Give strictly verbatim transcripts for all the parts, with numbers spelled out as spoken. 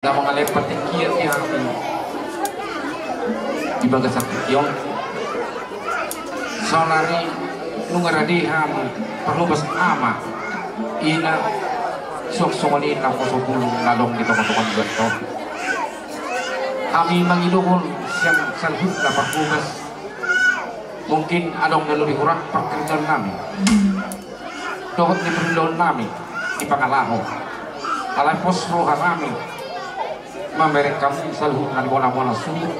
Na mangalehon partingkian di hami di bagasan tingki on. Saonari nunga rade hami parhobas ama, ina, suang songon i naposo bulung na adong di tongatonga ni banta on. Hami mangidohon sian saluhutna parhobas. Mungkin adong na lobi hurang parkirjaon nami dohot ni parulaon nami di pangalaho. Alai pos roha nami mamereng hamu saluhutna di bona-bona suhut.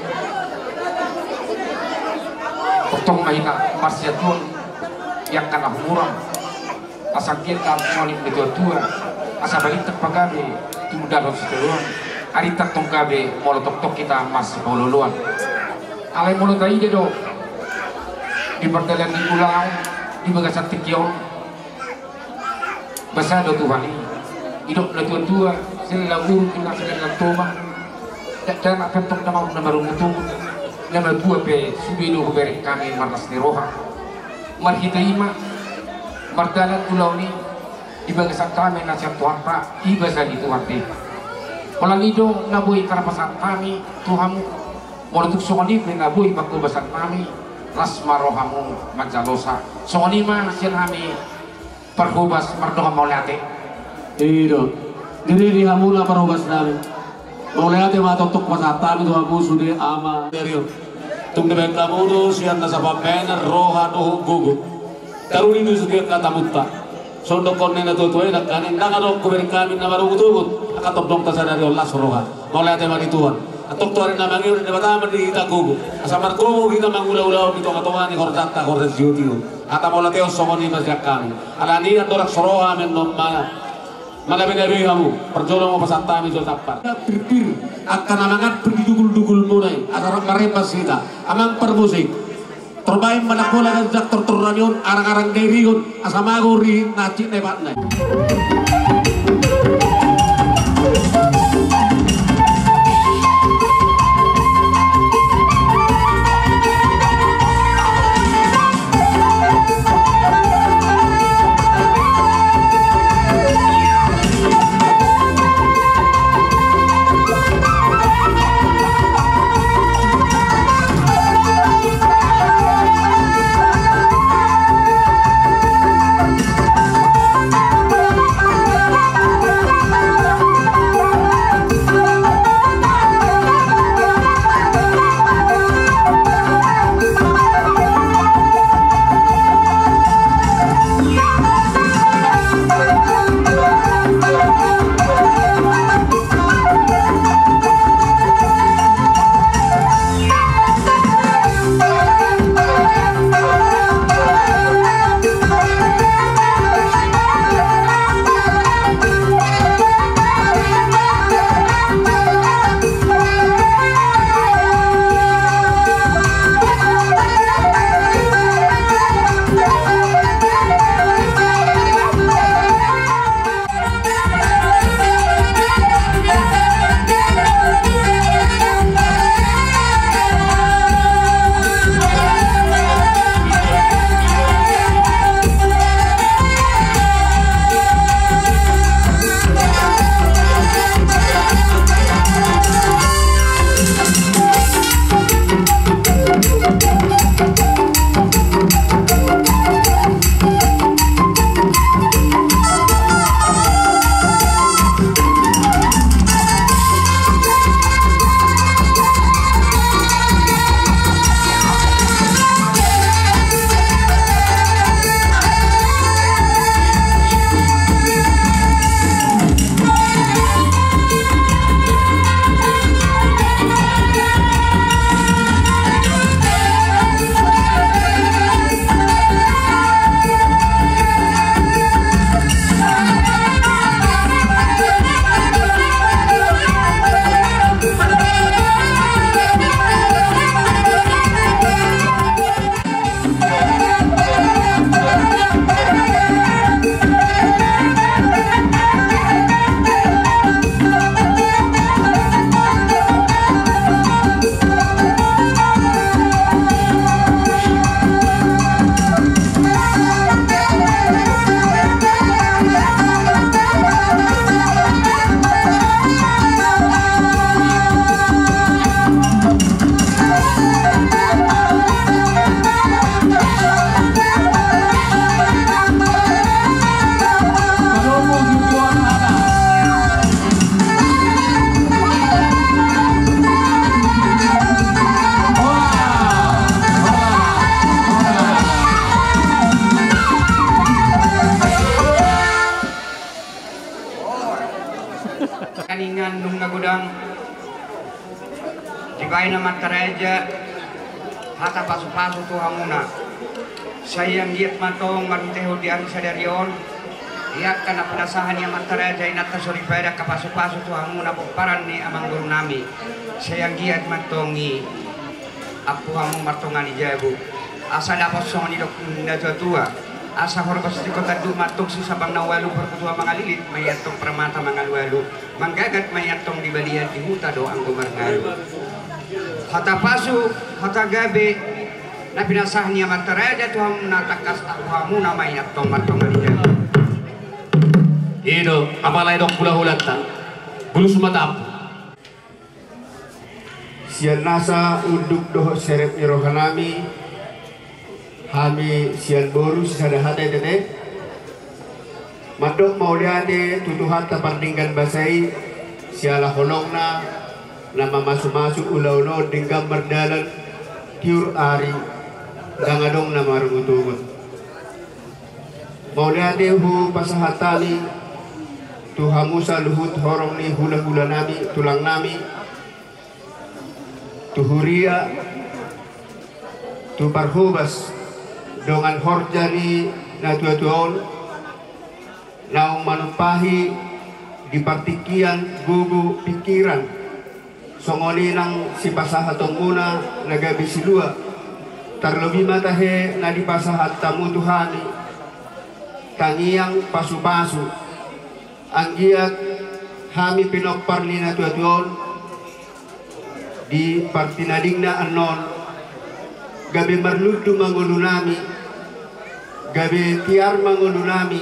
Tongtong ma hita marsiatuan di angka na humurang. Asa anggiat na songon i na tua-tua, asa balintang pagabe, tumundalhon sitadoan, arinta tong gabe molo tongtong hita masipaolo-oloan. Alai molo taida do di pardalanan ni ulaon di bagasan tingki on, basa do Tuhan i, didok na tua-tua, sian lagu na sian lagu toma, dakdanak pe antong damang na marungutungut, na matua pe sude do hubereng hami marlas ni roha. Marhite i ma mardalan ulaon i di bagasan hami na sian Tuhanta, di basa ni Tuhanta i. Holan i do na boi tarpasahat hami tu hamu. Molo tung songon i pe na boi panghobasan nami, las ma rohamu manjalosa. Songon i ma sian hami parhobas, mardongan mauliate. I do. Diri di hamu na parhobas nami. Mauliate ma tongtong pasahat hami tu hamu sude ama. Tung dibaen hamu do sian nasa pambahenan roha dohot gogo. Taruli do sude angka tamunta. Songon dohonon ni na tua-tua i, nangkaning ndang adong hubereng hami na marungutungut, angka tondongta sadari on las roha. Mauliate ma di Tuhan. Antong tu ari na mangihut ni Debata ma di hita gogo, asa margogo hita mangula-ula on di tonga-tonga ni horjanta, horja sitiotio. Hata mauliate on songon i ma sian hami. Alani i andorang so ro hami annon ma, manabe-nabe hamu, parjolo ma pasahat hami jolo tampar. Pirpir angka na mangan pir di dugul-dugulmuna i, asa rap maremmas hita. Amang parmusik, torbaen ma na hola ganjang tortor nami on, arang-arang dairihon, asa mago rihit na hansit na epatna i. Godang dibaen amanta raja hata pasupasu tu hamuna. Sai anggiat ma antong marhitehon di ari sadari on, di angka na pinasahat ni amanta raja inanta soripada angka pasupasu tu hamuna pomparan ni amangboru nami. Sai anggiat ma antong i ampu hamu martonga ni jabu. Asa dapot songon nidok ni natuatua. Asa horbas di kota tu ma antong si sabang na ualu, parkutua mangalilit ma i antong, parmata mangalualu. Manggagat ma i antong di balian, di huta do anggo marngalu. Hata pasu, hata gabe na pinasahat ni amanta raja tu hamuna, tangkas ampu hamuna ma i antong martonga ni jabu. I do apala i dok hulahulanta. Bulus ma tampu. Sian nasa unduk dohot serep ni roha nami, hami sian boru sisada hata i tete. Mandok mauliate tu Tuhanta pardenggan basa i, siala holongna na mamasumasu ulaon on denggan mardalan, tiur ari ndang adong na marungutungut. Mauliate hupasahat hami tu hamu saluhut horong ni hulahula nami, tulang nami, tu huria, tu parhobas dongan horja ni natuatua on, naung manumpahi di partingkian gogo pingkiran, songon i nang sipasahatonmuna na gabe silua, tarlobi ma tahe na dipasahat hamu tu hami, tangiang pasupasu, anggiat hami pinompar ni natuatua on di partinadingna annon, gabe marlundu ma ngolu nami, gabe tiar ma ngolu nami,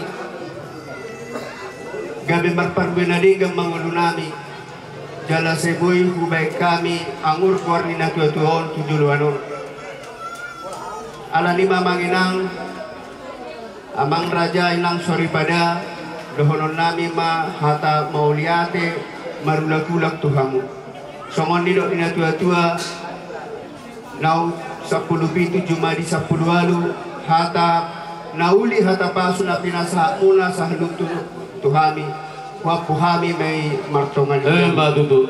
gabe marparbue na denggan ma ngolu nami, jala sai boi hubaen hami angur goar ni natuatua on tu joloan on. Alani i ma amang inang, amang raja inang soripada, dohonon nami ma hata mauliate marulak-ulak tu hamu. Songon nidok ni natuatua, naung sampulu pitu jumadi sampulu ualu, hata na uli hata pasu na pinasahatmuna saluhut tu, tu hami, huampu hami ma i martonga ni jabu. Emma tutu.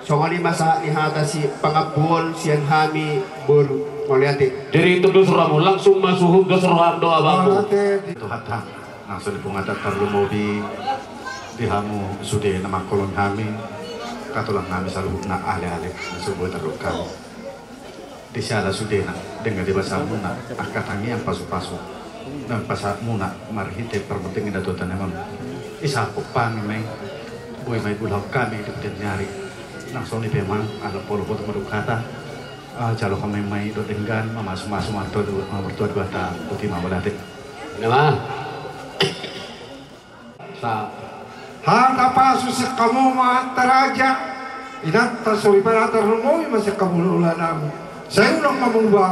Songon i ma sahat ni hata sipangampuon sian hami boru. Mauliate. Jadi itu dos rohamu, langsung ma suhut dos roham do abangku. Mauliate. Tuhanta, langsung di pungatan tarlumobi di hamu sude na mangkoloi hami, angka tulang nami saluhutna, aleale na so boi tardok hami. Di siala sudena, denggan di basamuna angka tangiang pasupasu na pasahatmuna marhite parmantong inda tuatan angon. Isapok pangi ma i, boi ma i bulahon hami di pudian ni ari. Nang songon i pe ma, ala pola boto maduk hata, ah, jalo hami ma i do denggan mamasumasu martua dua, martua dua ta, boti ma mauliate. Nama. Sa. Hata pasu sian hamu ma amanta raja, inanta soripada, tarlumobi ma sian hamu hulahula nami. Sai unang ma muba,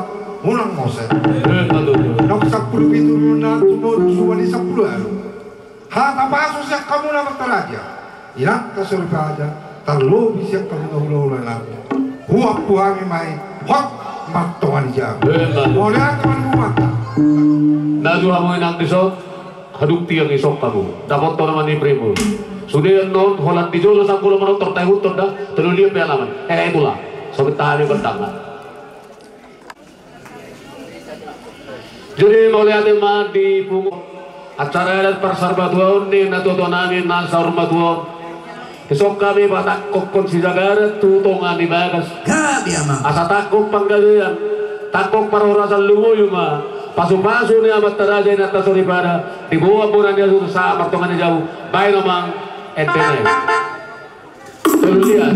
unang mose. Emma tutu. Nang sampulu pitu na tubu, tubu ni sampulu ualu. Hata pasu sian hamu amanta raja, inanta soripada, tarlobi sian hamu hulahula nami. Huampu hami ma i, hot martonga ni jabu. Emma tutu. Mauliate ma di hamu amanta. Na tu hamu inang dison. Hadung tiang isok hamu. Dapothon nama ni primus. Sude annon holan di jolo sanggul manortor, tahuthon da, tolu dia pe alaman. Eh, itulah. Sobit tahan ni berdanga. Jadi mauliate ma di pungu acara adat parsarbatuaon ni natuatua nami na saurmatua on. Isok hami patangkokhon sijagaran tu tonga ni bagas. Gabe, amang. Asa tangkoh panggabean, tangkoh parhorasan, lumobi ma pasupasu ni amanta raja inanta soripada, diboan bona ni atur sahat martonga ni jabu. Baen, amang, ente nai. Tolu dia.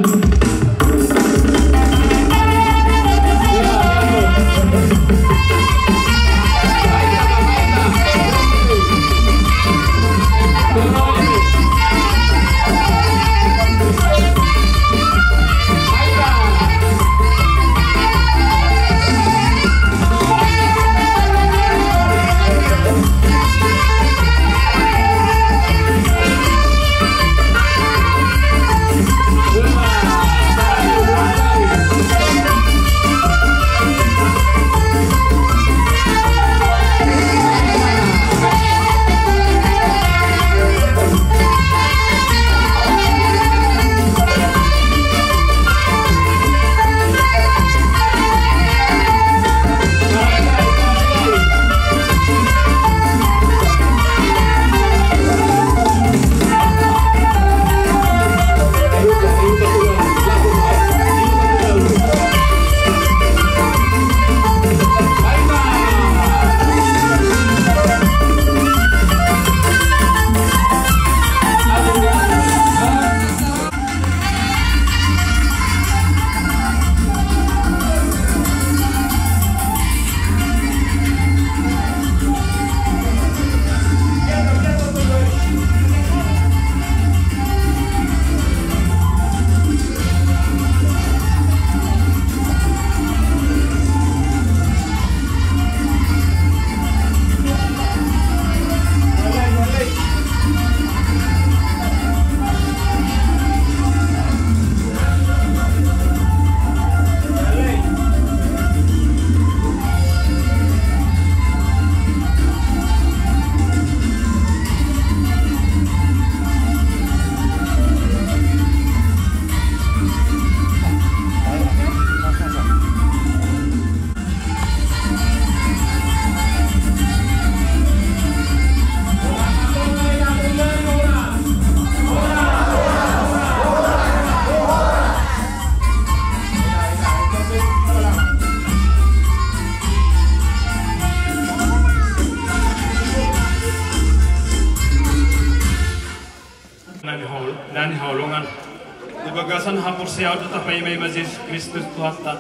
Di bagasan haporseaon tapaima-ima Jesus Kristus Tuhanta,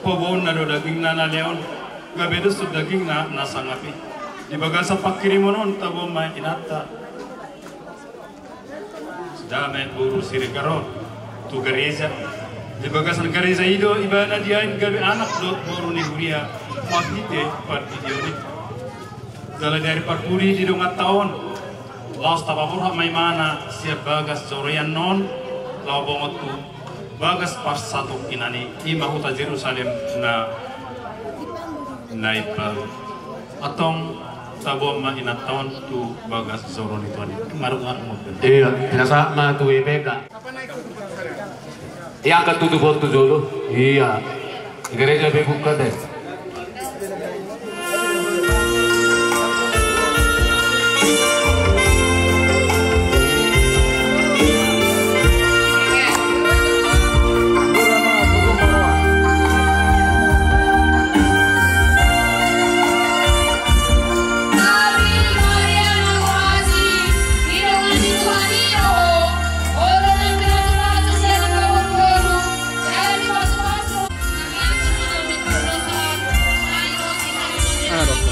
paboaonna do dagingna na lehonon, gabe dos dagingna na sangap i. Di bagasan panghirimon on taboan ma inanta dame boru Siregar on tu gareja. Di bagasan gareja i do ibana diain gabe anak dohot boru ni huria marhite pardidion i. Jala di ari parpudi di donganta on, laos tapaborhat ma ibana sian bagas joroan on, laho bongot tu bagas parsatongkinan i, i ma huta Jerusalem na, na imbaru. Antong taboan ma inanta on tu bagas joro ni Tuhan i. Marungar. Iya, pinasahat ma tu I P K. Iangkat tutup on tu jolo. Iya. Gereja be buka deh. Amen.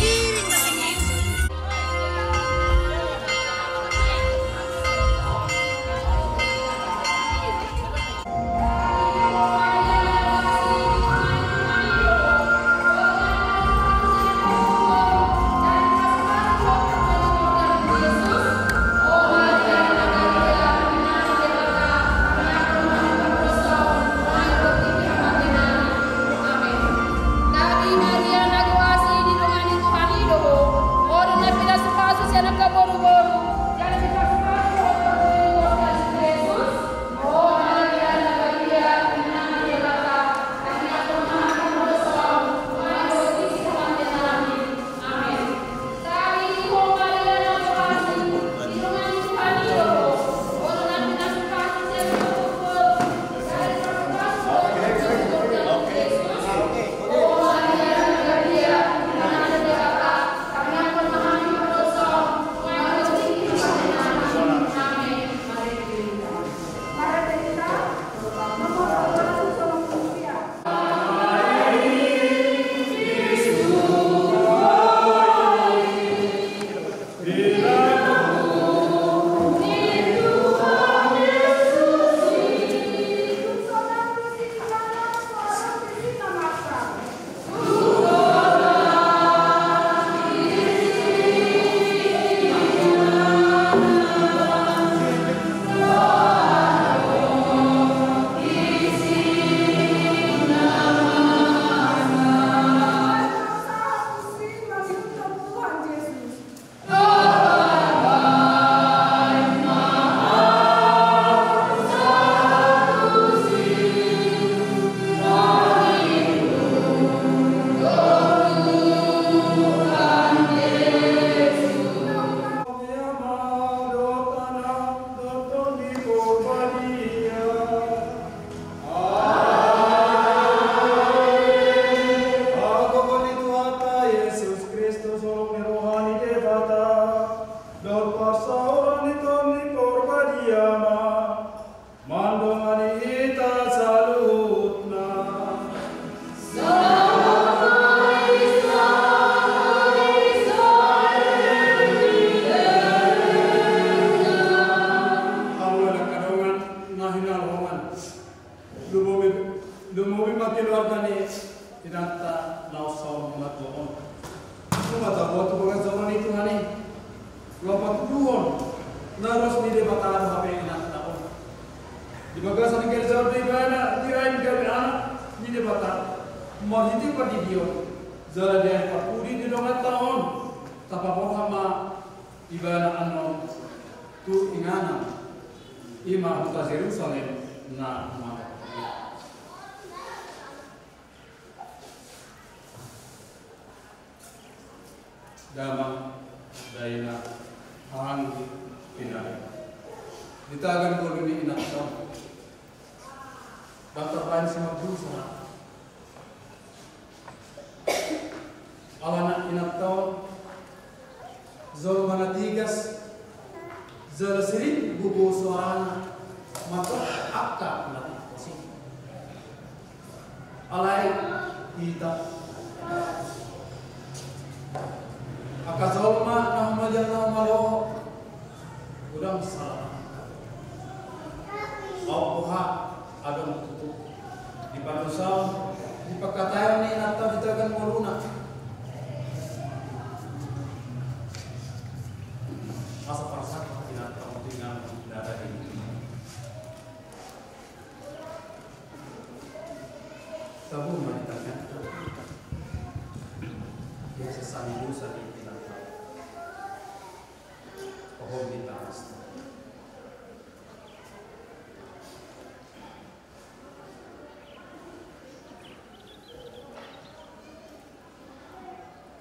Hagogoon ni Tuhanta Jesus Kristus, holong ni roha ni Debata, dohot parsaoran ni Tondi Parbadia ma mandongani hita saluhutna. Hamu angka dongan na hinaholongan. Lumobi, lumobi ma keluarga ni inanta na saur matua on. Nunga taboan tu bagas joro ni Tuhan i. Laho patuduhon na ruas ni Debata do hape inanta on. Di bagasan gareja on do ibana diain gabe anak ni Debata marhite pardidion. Jala di ari parpudi di donganta on tapaborhat ma ibana annon tu inganan, i ma huta Jerusalem na marhite. Damang, dainang, haha anggi, inang. Di tagan ngolu ni inanta on, ndang tarbahen simardosa. Alana inanta on jolma na tigas, jala sering gogo soarana Maka angka na tingkos i. Alai hita angka jolma na humaliang na humaloho, godang sala. Au boha adong tutu di pandosaon, di pangkataion ni inanta di tagan ngoluna. Asa parsahit inanta on tu inganan ni dara i. Tabo ma di tangan. Ia sesali dosa di inanta. Pohon di tangan.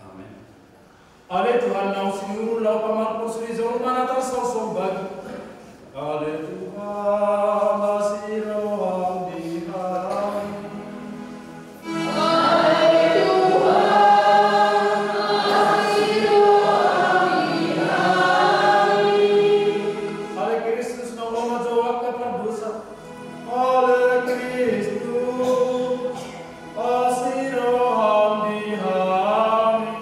Amen. Ale Tuhan, naung sinuru laho pamalum porsu ni jolma na tarsorsor bagi. Ale Tuhan, asi roham di hami. Ale Kristus, naung lomo jou angka pardosa. Ale Kristus, asi roham di hami.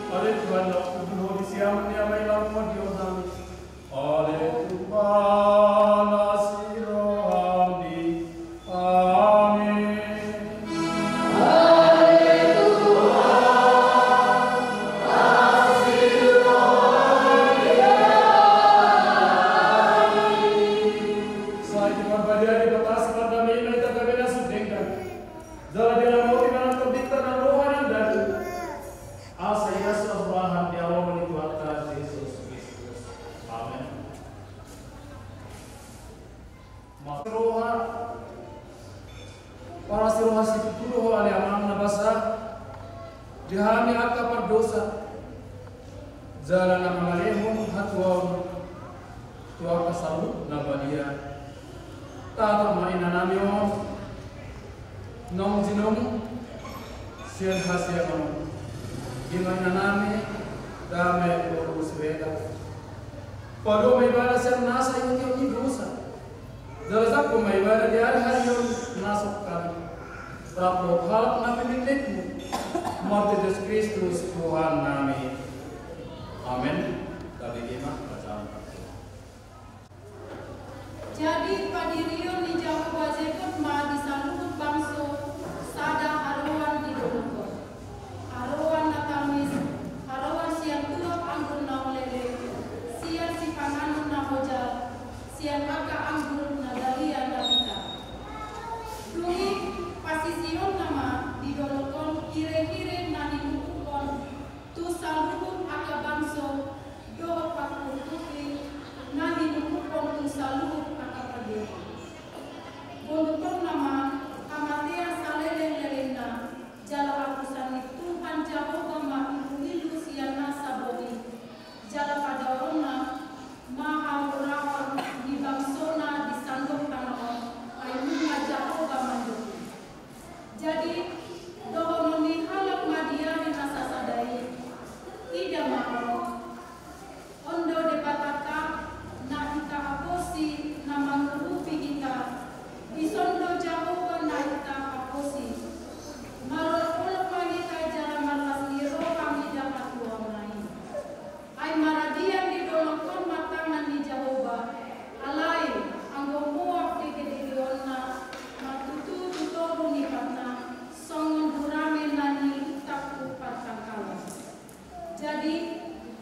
Ale Tuhan, naung tubu Ho di siamun ni Ama i, laho mangihut hami. Ale Tuhan, asi roham di hami. Sai diparbadia Debata si pardame i ma hita gabe na sun denggan. Jala diramoti ma nang tondinta na roha nang daging. Asa ias roha ni Tuhanta Jesus Kristus. Amen. Marasi roha, marasi roha situtu do Ho ale Amang na basa di hami angka pardosa. Jala na mangalehon hatuaon tu angka saluhut na badia. Tatap ma inanami on naung jinong sian hasiangan on. I ma inanami Dame Paulus Weda. Padomu ma ibana sian nasa ihuthon ni dosa. Jala jangkon ma ibana di ari-ari on na songkan. Rap dohot halak na pinillitmu. Marhite Jesus Kristus Tuhannami. Amen. Tabege ma bacaan. Jadi padirion ni Jahowa Zeukot ma di saluhut bangso sada haroan di dolok on. Haroan na tamis, haroan sian tuak anggur na umlele, sian sipanganon na hojal, sian angka anggur na dalia na bita. Dung i pasisionna ma di dolok on hirehire na hinuhuthon tu saluhut angka bangso dohot pangkurupi na hinuhuthon tu saluhut angka pagiri. Bondutonna ma hamatean salelenglelengna, jala apusan ni Tuhan Jahowa ma iluilu sian nasa boi, jala padaonna ma haurahon ni bangsona di sandok tano on, ai nunga Jahowa mandok i. Jadi dohonon ni halak ma di ari na sasada i: Ida ma on, on do Debatanta na hita haposi na mangurupi hita, dison do Jahowa na hita haposi. Marolopolop ma hita jala marlas ni roha mida hatuaonna i. Ai maradian di dolok on ma tangan ni Jahowa, alai anggo muap degedegeonna ma tutu tu toru ni patna, songon gurame na niuntang tu partangkalan. Jadi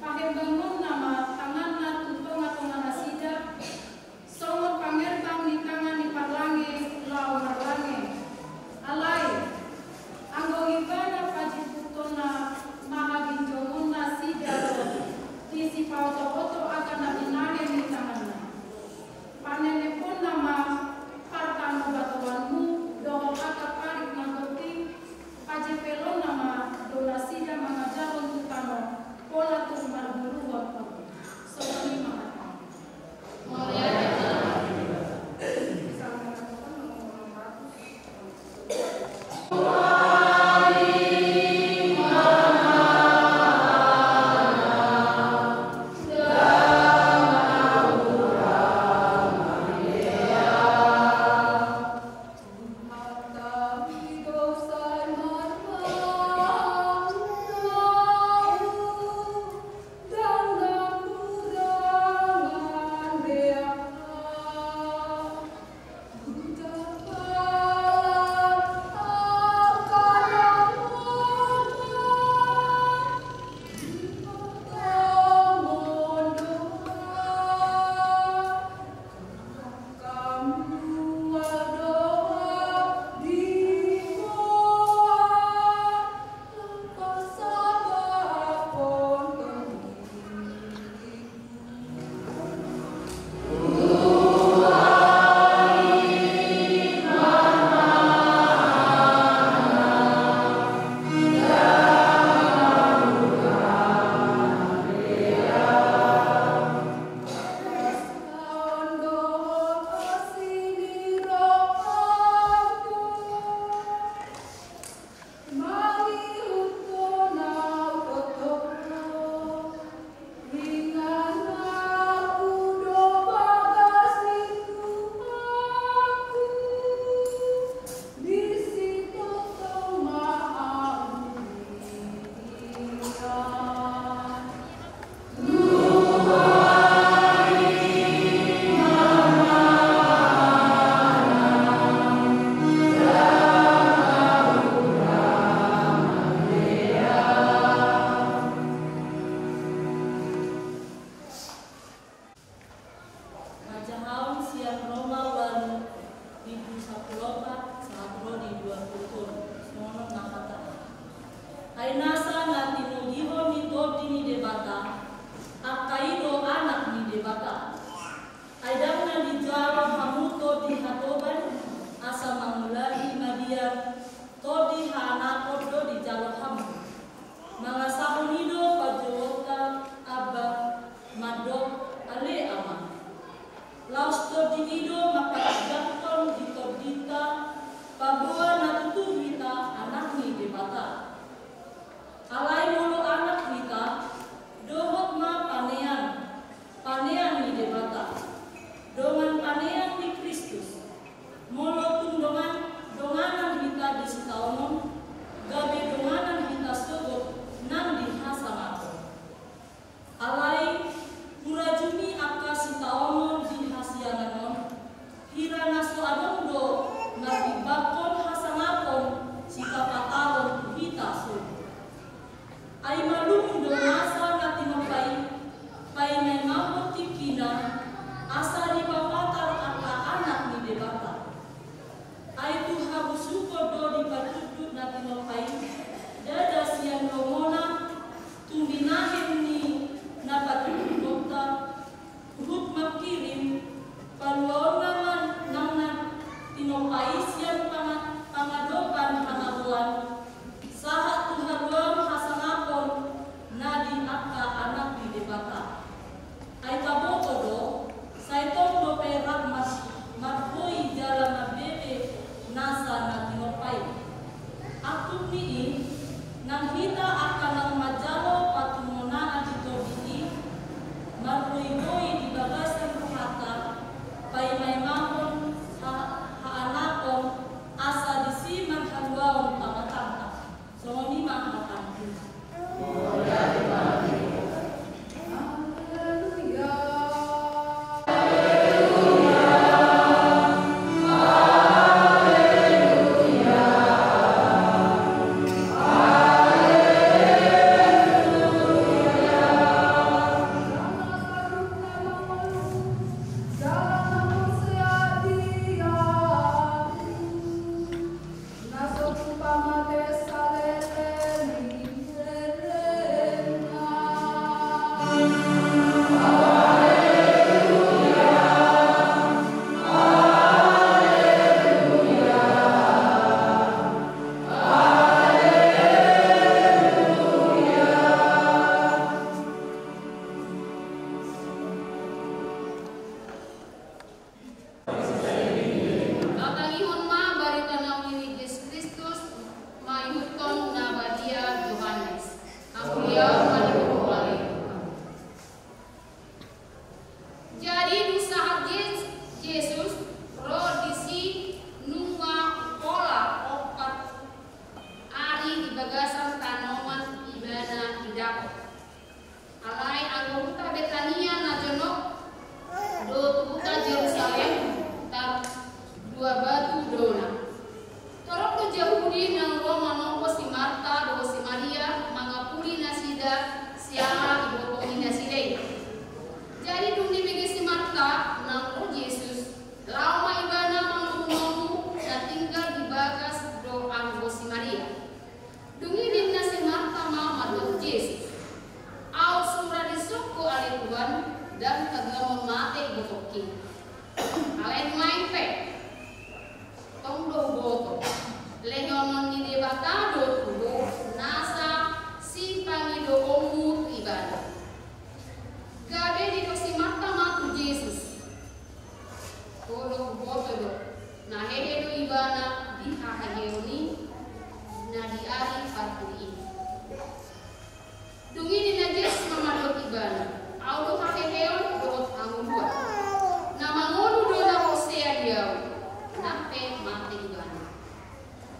pahembangonna ma tanganna tu tongatonganasida, songon pangerbang ni tangan ni parlange laho marlange. Alai anggo ibana pajimputhonna ma haginjongonnasida ro di sipaotooto angka na binahen ni tanganna. Paneneponna ma partanobatoanmu dohot angka parik na gonting, pajepelonna ma do nasida mangajarhon tu tano Manjahaon sian Roma ualu, bindu sampulu opat sahat ro di dua pulu tolu, songon on ma hatana. Ai nasa na tinodihon ni Tondi ni Debata, angka i do anak ni Debata. Ai ndang na dijalo hamu tondi hatoban, asa mangulahon mabiar, tondi haanakon do dijalo hamu. Mangasahon i do pajouonta Abba, mandok Ale Ama. Laos tondi i do manghatindanghon di tondinta, paboa na tutu hita anak ni Debata. Alai molo anak hita, dohot ma panean, panean ni Debata, dongan panean ni Kristus. Molo tung dongan, donganan hita di sitaonon, gabe donganan hita sogot nang di hasangapon. Alai hurajumi angka sitaonon di hasiangan on, hira na so adong do martimbangkon hasangapon sipapataron tu hita sogot. Ai malum do nasa na tinompa i, paimaimahon tingkina, asa dipapatar angka anak ni Debata. Ai tu habusuhon do dipatunduk na tinompa i, ndada sian lomona, tung binahen ni na patundukta, huhut mangkirim, paluaonna ma nang na tinompa i sian panga-, pangadopan hamagoan, sahat tu haluaon hasangapon na di angka anak ni Debata. Ai taboto do, sai tong dope rap mar-, marboi jala mambege nasa na tinompa i. Angkup ni i, nang hita angka naung manjalo patunonaan di tondi i, marboiboi di bagasan rohanta, paimaimahon ha-, haanakon, asa disi marhaluaon pangatangta. Songon i ma hata ni Tuhan. Hatangihon ma barita na uli ni Jesus Kristus maihuthon na badia Johannes. Hamuliaon ma di ho ale Tuhan. Jadi dung sahat Je-, Jesus ro disi nunga pola ompat ari di bagasan tanoman ibana di dapot. Alai anggo huta Betania na jonok do tu huta Jerusalem, tar dua batu dona. Torop do Jahudi naung ro manompo si Marta dohot si Maria mangapuli nasida siala diboto ni nasida i. Jadi dung dibege si Marta naung ro Jesus, laho ma ibana mangolu-ngolu na tinggal di bagas do anggo si Maria. Dung i ninna si Marta ma mandok Jesus, aut sura disonggo ale Tuhan, ndang tagamon mate ibotongki. Alai nuaeng pe, tong do huboto, lehonon ni Debata do tu ho nasa sipangidoonmu tu ibana. Gabe didok si Marta ma tu Jesus, Ho do huboto do, na hehe do ibana di haheheon i na di ari parpudi i. Dung i ninna Jesus ma mandok ibana, aut do haheheon dohot hangoluan. Na mangolu do na porsea di ahu, ndang pe mate ibana.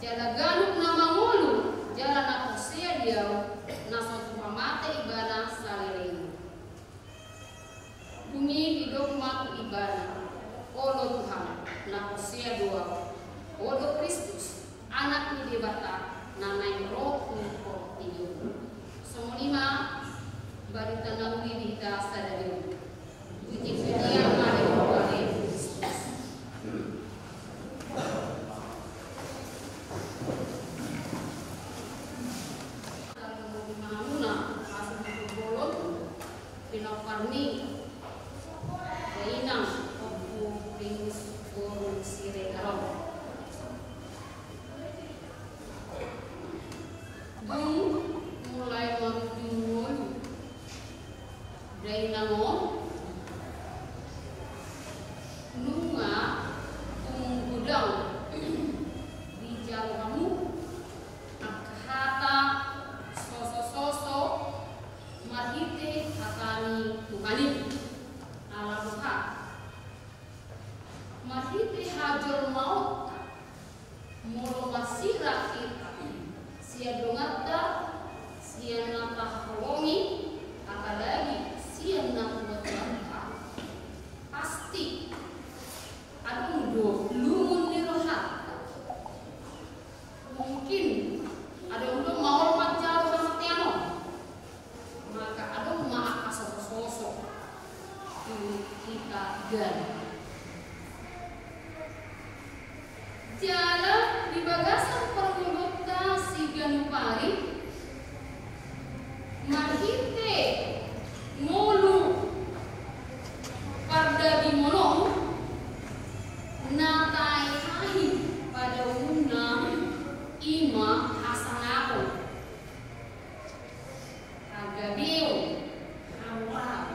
Jala ganup na mangolu jala na porsea di ahu, na so tupa Mate ibana saleleng i. Dung i didok ma tu ibana: Olo Tuhan, na porsea do ahu. Olo Kristus, Anak ni Debata, na naeng ro tu portibi on. Songon i ma barita na uli di hita sadari on. Puji-pujian ma di Tuhan Kristus. Lalu di mangamuna, masuk di bolon, pinompar ni dainang Ompu Ringus boru Siregar on. Dung mulai marujung ngolu dainang on, nunga tung godang dijalo hamu angka hata soso-soso marhite hata ni Tuhan i. Ala boha? Marhite hajolmaonta, molo marsirang hita sian donganta, sian na taholongi, apalagi sian natuatuanta, pasti adong do lungun ni rohanta. Mungkin adong do maol manjalo hamatean on. Maka adong ma angka soso-soso tu hita gari. Jala di bagasan parngoluonta siganup ari, marhite ngolu pardagingkon on, na taetahi padaoonna i ma hasangapon. Hagabeon, hamoraon.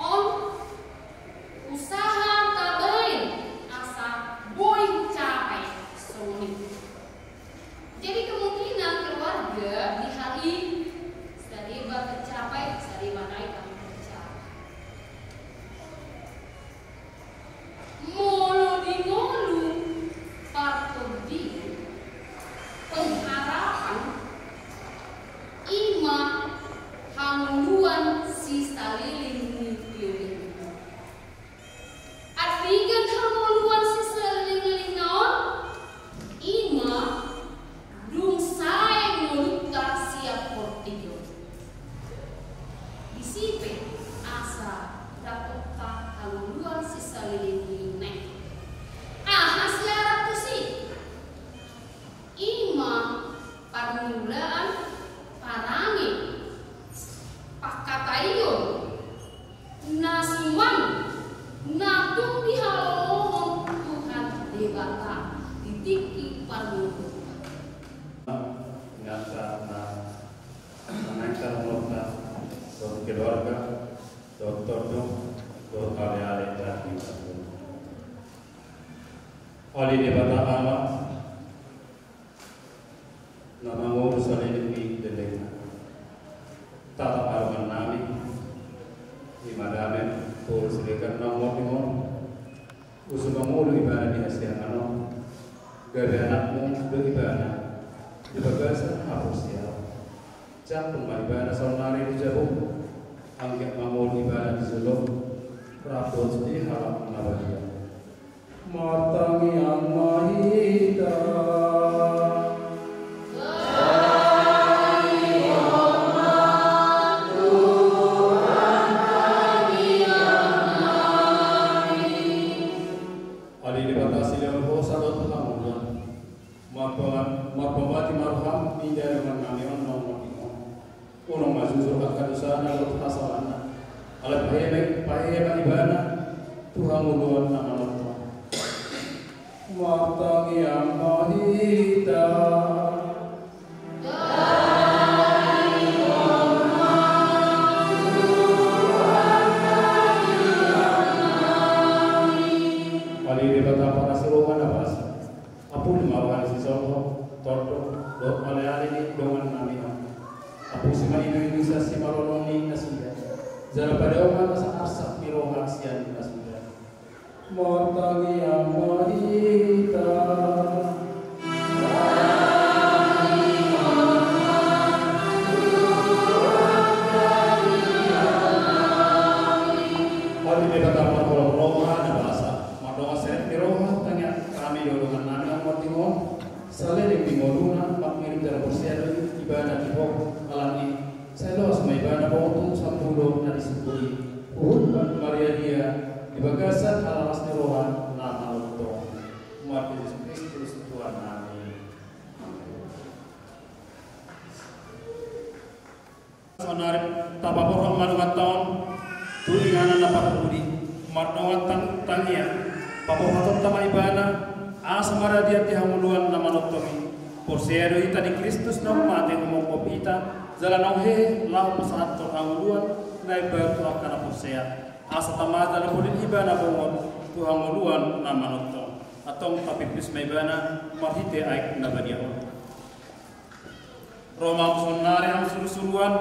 On usaha tabaen asa boi capai songon i. Jadi kemungkinan keluarga di hal i sadeba tercapai, sadeba nai tercapai. Molo di ngolu partondion, pengharapan i ma hangoluan sisaleleng ni lelengna. Andingan hangoluan sisaleleng-lelengna on, i ma dung sae ngolunta sian portibi on. Disi pe asa dapot hangoluan sisaleleng ni lelengna i. Aha syarat tusi? I ma parmulaan, parange, pangkataion na suman, na tung dihalomohon Tuhan Debata di tingki parngoluonta. Inanta na manangkar mota dohot keluarga, dohot tondo, dohot aleale, dohot aleale. Ale Debata Ama, na mangolu saleleng ni lelengna. Tatap ma dongan nami, i ma Dame boru Siregar na mangolu on. Usu mangolu ibana di hasiangan on. Gabe anakmu do ibana di bagasan haporseaon. Jangkon ma ibana saonari di jabu. Anggiat mangolu ibana di jolo, rap dohot sude halak na badia. Martangiang ma hita. Ale Debata silehon hosa dohot hangoluan. Marpamati ma roham di dongan nami on na mangolu on. Unang ma jujur angka dosana dohot hasalanna. Alai pahehe ma ibana tu hangoluan na manongtong. Martangiang ma hita. Ale Debata parasi roha na basa. Ampuni ma roha ni sisonggop, tondo, dohot aleale ni dongan nami on. Apusi ma iluilu sian simarolong ni nasida. Jala padaohon ma asa arsak ni roha sian nasida. Martangiang ma hita. Saonari tapaborhat ma donganta on tu inganan na parpudi, mardongan tang-, tangiang, paborhatonta ma ibana, asa maradian di hangoluan na manongtong i. Porsea do hita di Kristus na mate manopot hita, jala naung hehe laho pasahathon hangoluan na imbaru tu angka na porsea. Asa tama jala bolin ibana bongot tu hangoluan na manongtong. Antong tapipis ma ibana marhite aek na badia on. Ro ma hamu saonari hamu surusuruan.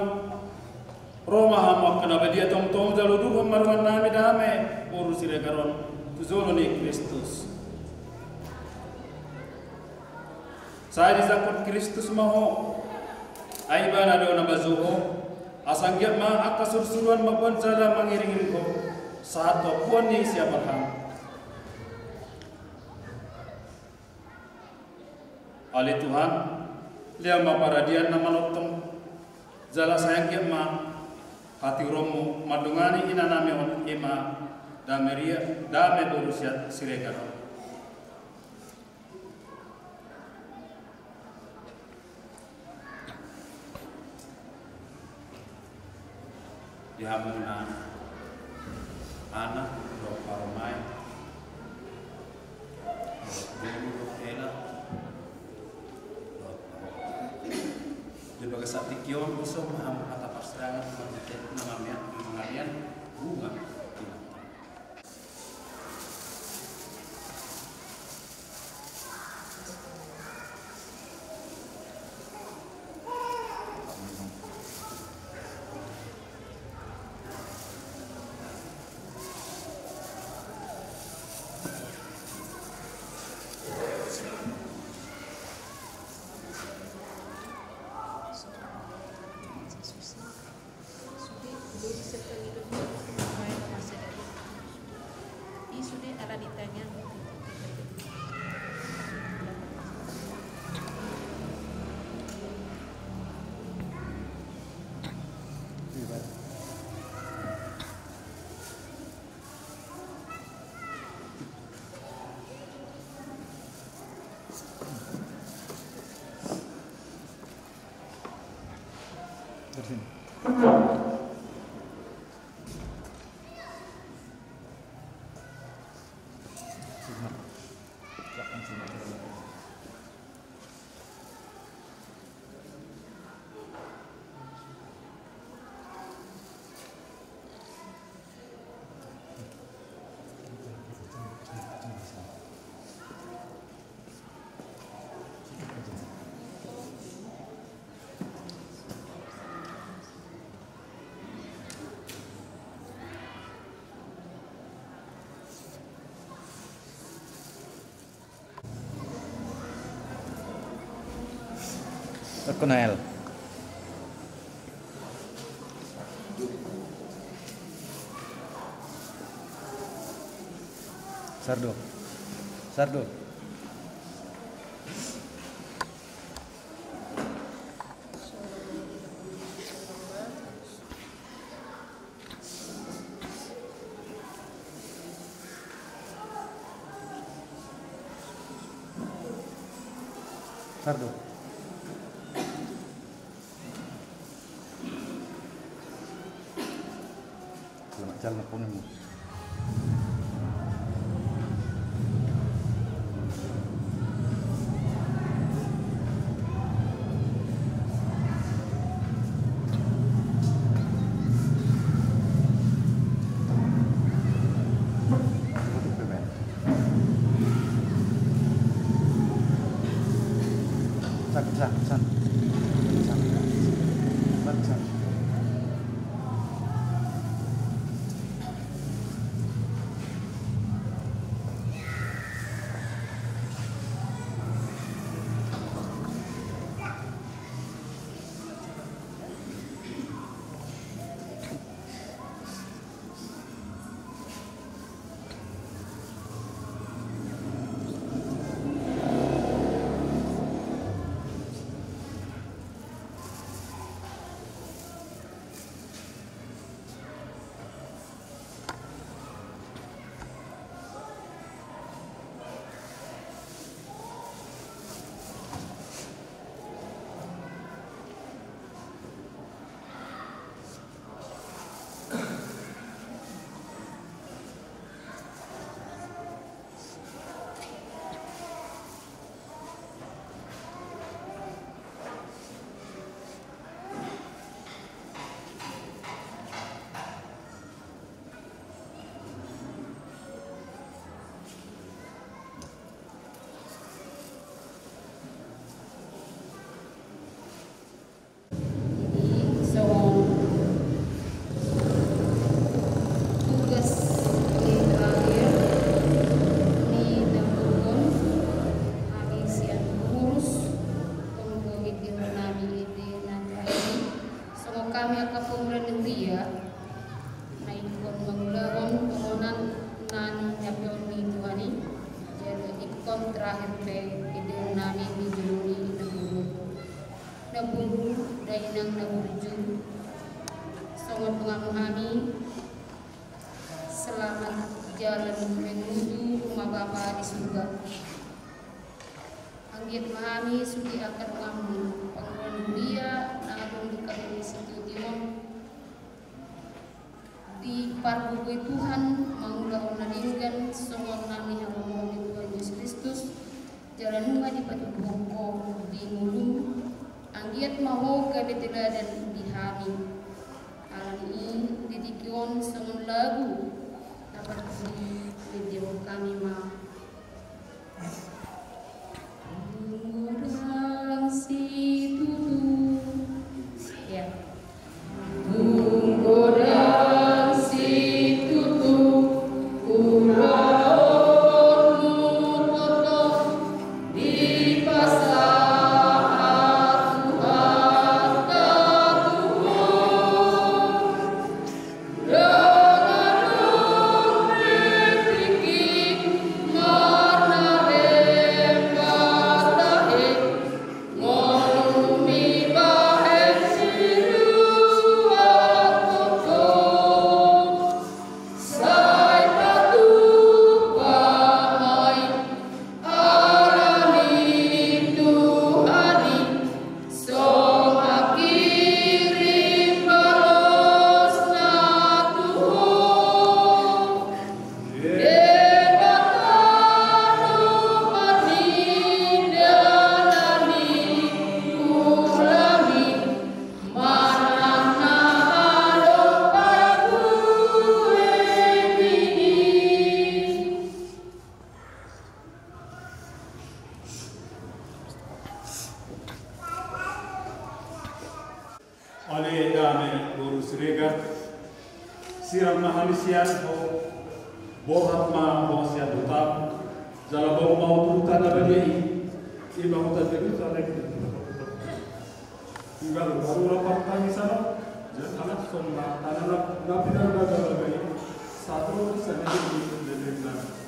Ro ma hamu angka na badia tongtong, jalo uduthon ma dongan nami dame boru Siregar on tu jolo ni Kristus. Sai dijangkon Kristus ma ho, ai ibana do na manjou ho, asa anggiat ma angka surusuruan mamboan jala mangiringiring ho sahat tu ampuan ni si Abraham. Ale Tuhan, lehon ma paradian na manongtong, jala sai anggiat ma hatiuronmu mandongani inanami on, i ma Dame Ria, dame boru Siregar on. Di hamuna anak dohot parumaen, dohot boru dohot hela, dohot di bagasan tingki on, dison ma hamu hata parsirangan, na mangalean bunga. Sude, sude di serta ngidupna, main masa dari. I sude ala di tangan. Toko Nael. Sardo. Sardo. Sardo. Selamat jalan, Pung. Hami angka pangula ni huria, na ingkon mangulahon tongonan na niampehon ni Tuhan i, jala ingkon terakhir pe edeon nami di jolo ni na burju, na burju, dainang na burju. Songon donganmu hami, selamat jalan menuju rumah Bapa di surga. Anggiat ma hami sude angka donganmu, pangula ni huria na adong di K P P Sitio Timor, dipargogoi Tuhan mangulahon na denggan songon na nihaholongan ni Tuhan Jesus Kristus, jala nunga dipatuduhon ho di ngolum. Anggiat ma ho gabe teladan di hami. Alani i, di tingki on songon lagu na parpudi, diihuthon hami ma. Dung godang situtu. Ya. Dung godang situtu ulaonmu, tongtong dipasahat Tuhanta tu ho. Ale dame boru Siregar, sirang ma hami sian ho, borhat ma ho sian hutam, jala boan ma ho tu huta na badia i, ima huta Jerusalem. Tinggal baru lapar kami sana, jadi anak sonda, anak na pinarbaga bagai, satu di sana di Jerusalem.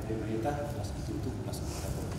Pemerintah masih ditutup, masih ditutup.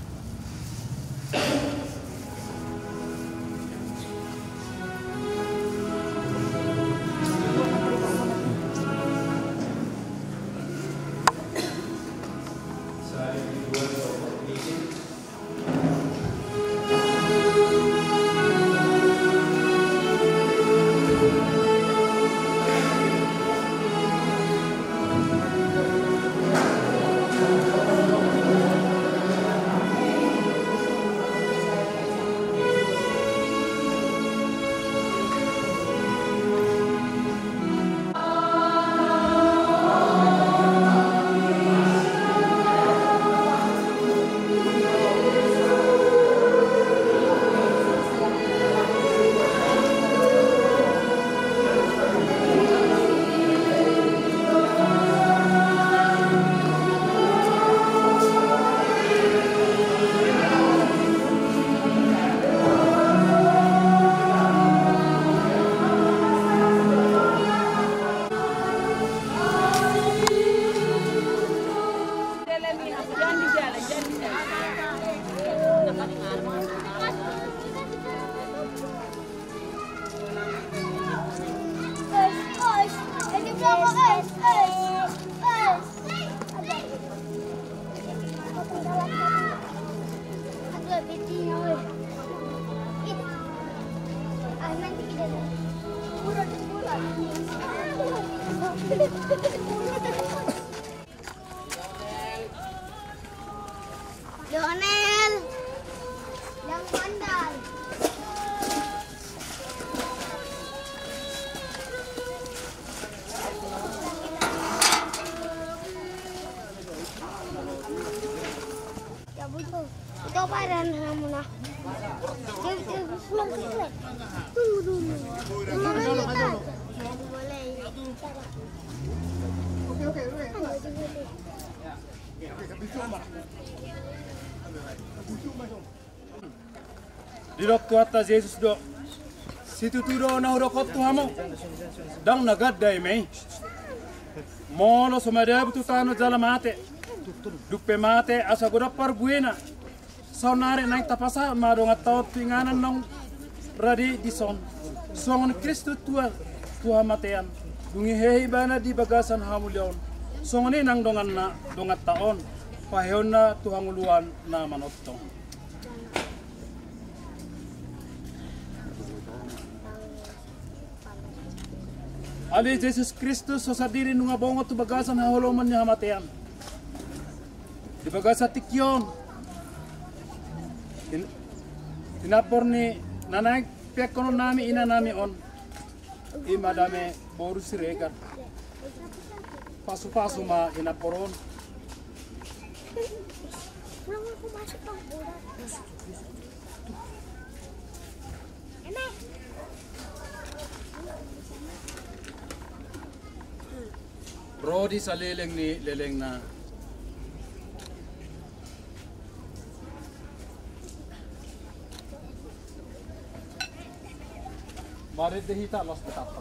Lionel. Yang bandal. Kan hamuna. Tunggu dulu. Mana dia tahu? Boleh. Didok Tuhanta Jesus do: Situtu do na hudok on tu hamu, ndang na ganda eme i. Molo so madabu tu tano jala mate, dung pe mate asa godang parbuena, saonari naeng tapasahat ma donganta on tu inganan naung rade dison. Songon Kristus tua tu hamatean, dung i hehe ibana di bagasan hamuliaon, songon i nang donganna, donganta on, paheheonna tu hangoluan na manongtong. Ale Jesus Kristus, Ho sandiri nunga bongot tu bagasan haholomon ni hamatean. Di bagasan tingki on, in-, inampor ni na naeng peakkononnami inanami on, i ma dame boru Siregar. Pasupasu ma inampor on. Ro di saleleng ni lelengna. Marende hita, las tetap.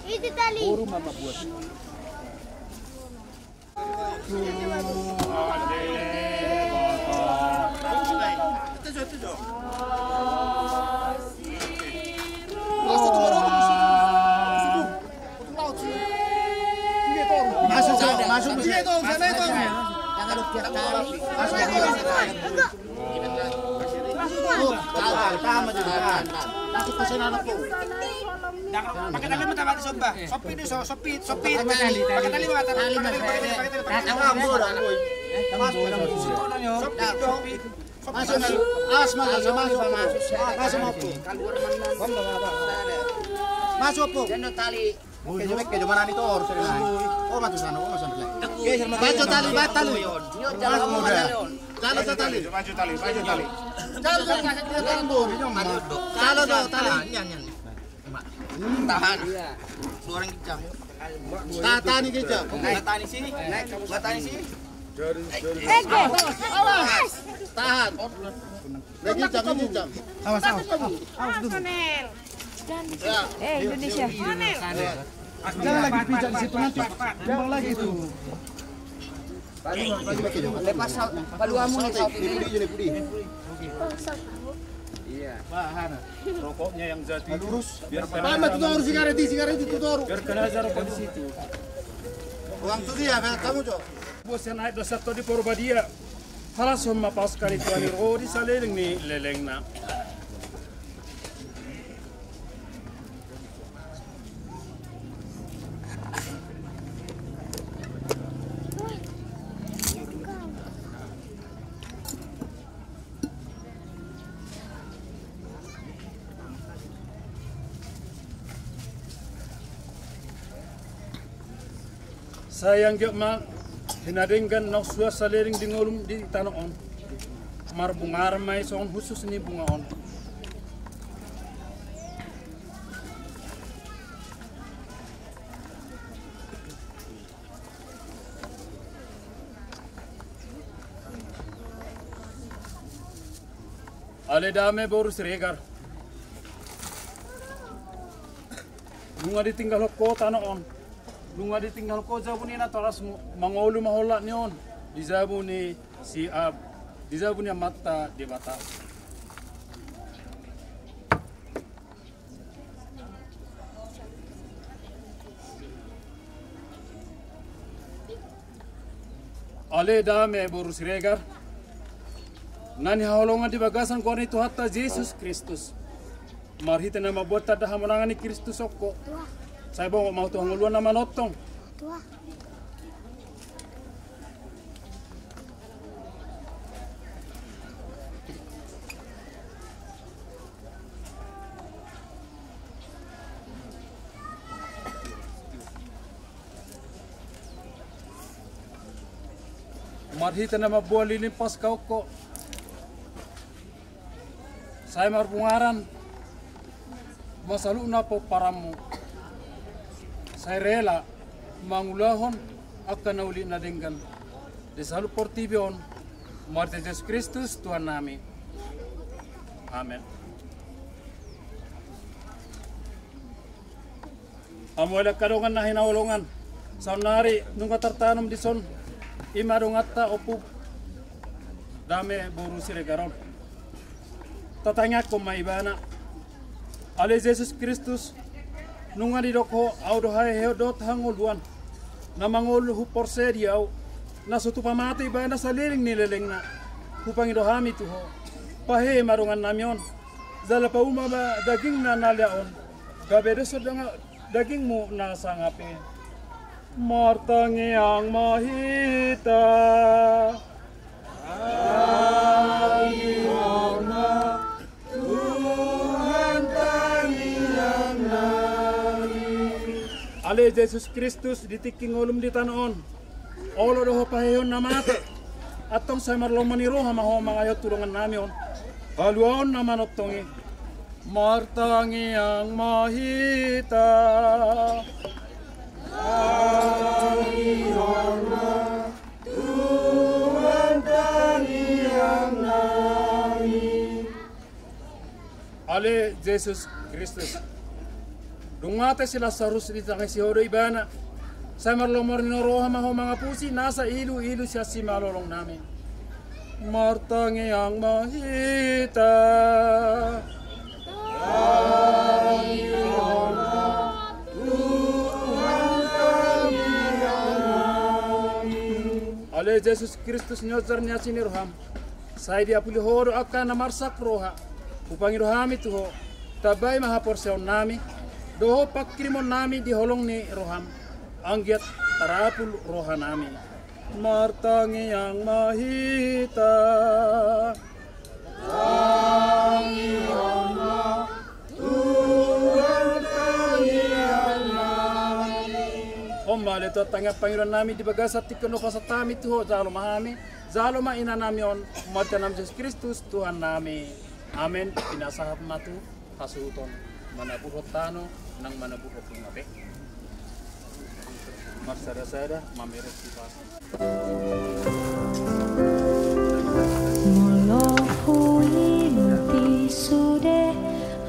Itu tali. Boru mama buat. Masuk, masuk, masuk. Masuk, masuk. Pakai tali ma, tabat, somba. Sopi do, so-, sopi, sopi. Pakai tali, pakai tali ma, pakai tali, pakai tali, pakai tali. Sopi do, sopi. Masuk, masuk. Awas, masuk, masuk. Masuk, masuk. Masuk, masuk. Kejo, kejo, mana ni tor, sering naik. Oh, matu sana, oh, matu sana. Baco tali, bat tali. Mas muda. Tali, tali. Baco tali, baco tali. Tali, tali. Tali, tali. Tahan. Dua orang kijang. Tahan, tahan kijang. Tahan sini. Tahan sini. Tahan. Lagi kijang, kijang. Awas, awas, awas, awas dulu. Eh, Indonesia. Jangan lagi pijak di situ, nanti timbang lagi itu. Lepas sal-, paluamu nih, sal-, ini. Iya. Rokoknya yang jatuh itu, biarkan aja. Mana tuh, sigaret, sigaret itu tuh. Biarkan aja rokok di situ. Uang tuh dia, kamu, Cok. Bos yang naik dasar tadi Porbadia. Halashon ma Paskah ni Tuhan i ro di saleleng ni lelengna. Sai anggiat ma hinadenggan naung suan saleleng di ngolum di tano on. Marbunga ma i songon hushus ni bunga on. Ale dame boru Siregar. Nunga ditinggalhon ho tano on. Nunga ditinggalhon ho jabu ni natorasmu. Mangolu ma holan ni on di jabu ni si Ab-, di jabu ni Amanta Debata. Ale dame boru Siregar, na nihaholongan di bagasan goar ni Tuhanta Jesus Kristus, marhite na mamboan tanda hamonangan ni Kristus on ho, sai bongot ma ho tu hangoluan na manongtong. Marhite na mamboan lilin Paska on ho, sai marbungaran ma saluhutna pomparanmu, sai rela mangulahon angka na uli na denggan di saluhut portibi on, marhite Jesus Kristus Tuhannami. Amen. Hamu ale angka dongan na hinaholongan, saonnari nunga tartanom dison i ma donganta Ompu Dame boru Siregar on. Tatangiangkon ma ibana. Ale Jesus Kristus, nunga didok ho, ahu do haheheon dohot hangoluan. Na mangolu huporsea di ahu, na so tupa mate ibana saleleng ni lelengna. Hupangido hami tu ho, pahehe ma dongannami on, jala pauma ma dagingna na lea on, gabe dos dagingmu na sangap i. Martangiang ma hita. Tangihon ma Tuhan tangiangnami. Ale Jesus Kristus, di tingki ngolum di tano on, olo do ho pahehehon na mate. Antong sai marlomo ni roha ma ho mangalehon tu dongannami on haluaon na manongtong i. Martangiang ma hita. Tangihon ma Tuhan tangiangnami. Ale Jesus Kristus, dung mate si Lasarus, ditangihon ho do ibana. Sai marlomo ni roha ma ho mangapusi nasa iluilu sian simalolongnami. Martangiang ma hita. Tangihon ma Tuhan tangiangnami. Ale Jesus Kristus, nionjar ni asi ni roham, sai diapuli ho do angka na marsak roha. Hupangido hami tu ho, tambai ma haporseaonnami dohot panghirimonnami di holong ni roham, anggiat tarapul rohanami. Martangiang ma hita. Tangihon ma Tuhan tangiangnami. On ma ale Tuhan tangiang pangidoannami di bagasan tingki on, pasahat hami tu ho, jalo ma hami, jalo ma inanami on, marhite Jesus Kristus Tuhannami. Amen. Pinasahat ma tu hasuhuton, manaburhon tano nang manaburhon bunga pe. Marsadasada mamereng sipata. Molo huingot i sude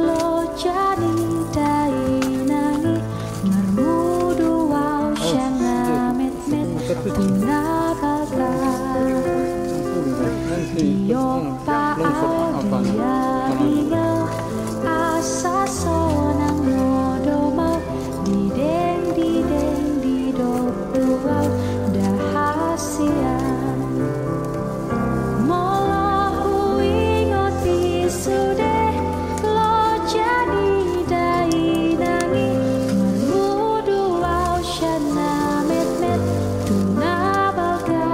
loja ni dainang i, marmudu au sian na metmet tu na balga. Diompa au di abing au, asa sonang modom au, didengdideng didok tu au, ndang hasian. Molo huingot i sude loja ni dainang i, marmudu au sian na metmet tu na balga.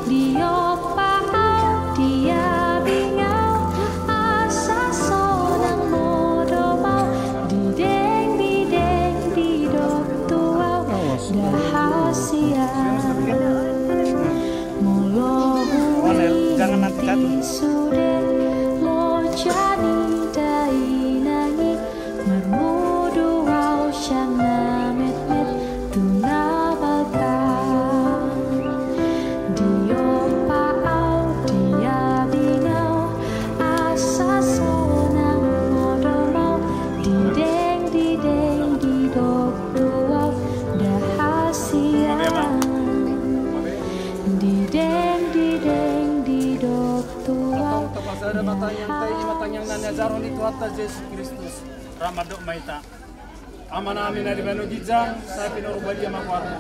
Diompa au di abing au, asa sonang modom au, didengdideng didok tu au, ndang hasian. Molo huingot i sude loja ni dainang i, marmudu au sian na metmet tu na balga. Diompa au di abing au, asa sonang modom au, didengdideng didok tu au, ndang hasian. Didengdideng didok tu au. Antong tapasada ma tangiangta i, ma tangiang na niajarhon ni Tuhanta Jesus Kristus. Rap mandok ma hita. Amanami na di banua ginjang, sai pinarbadia ma goarmu.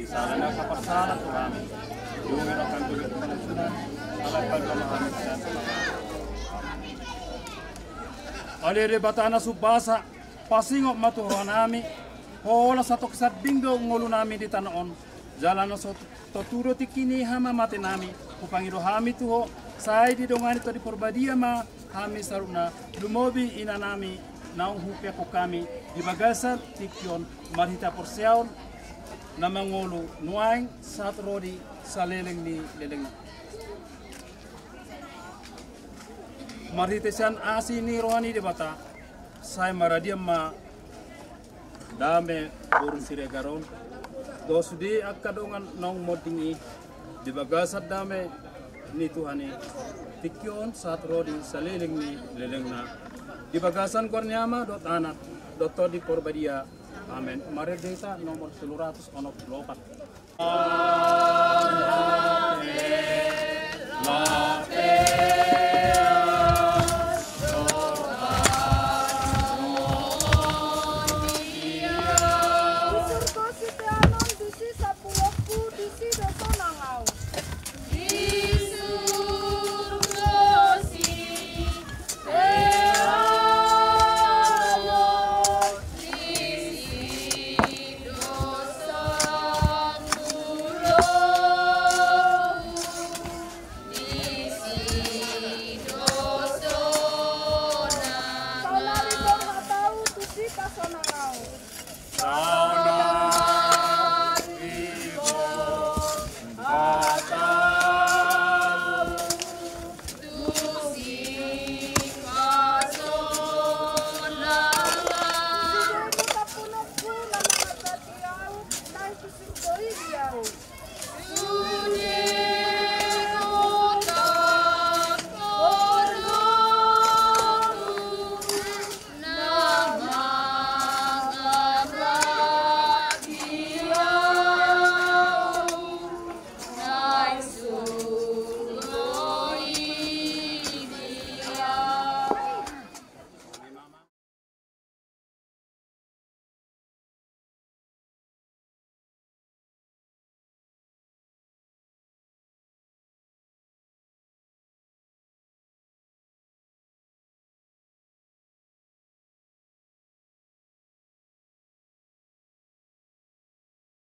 Sala na saparsala tu hami. Jala pandongan hami. Ale Debata na sumbasa, pasingot ma tu rohanami. Holan satongkin sambing do ngolunami di tano on, jala na so tontu do tingki ni hamamatenami. Hupangido hami tu ho, Sai didongani Tondi Porbadia ma hami saluhutna, lumobi inanami naung hupeakhon hami di bagasan tingki on, marhite haporseaon na mangolu nuaeng sahat ro di saleleng ni lelengna. Marhite sian asi ni roha ni Debata, sai maradian ma dame boru Siregar on dohot sude angka dongan naung monding i di bagasan dame ni Tuhan i, tingki on sahat ro di saleleng ni lelengna. Di bagasan goar ni Ama dohot Anak dohot Tondi Porbadia. Amen. Marende hita nomor tolu ratus onom pulu opat. Di surgo siteanon, disi sapulungku, disi do sonang au. Di surgo siteanon, disi do sapulungku, disi do sonang. Saonari do hatau, tusi pasonang au.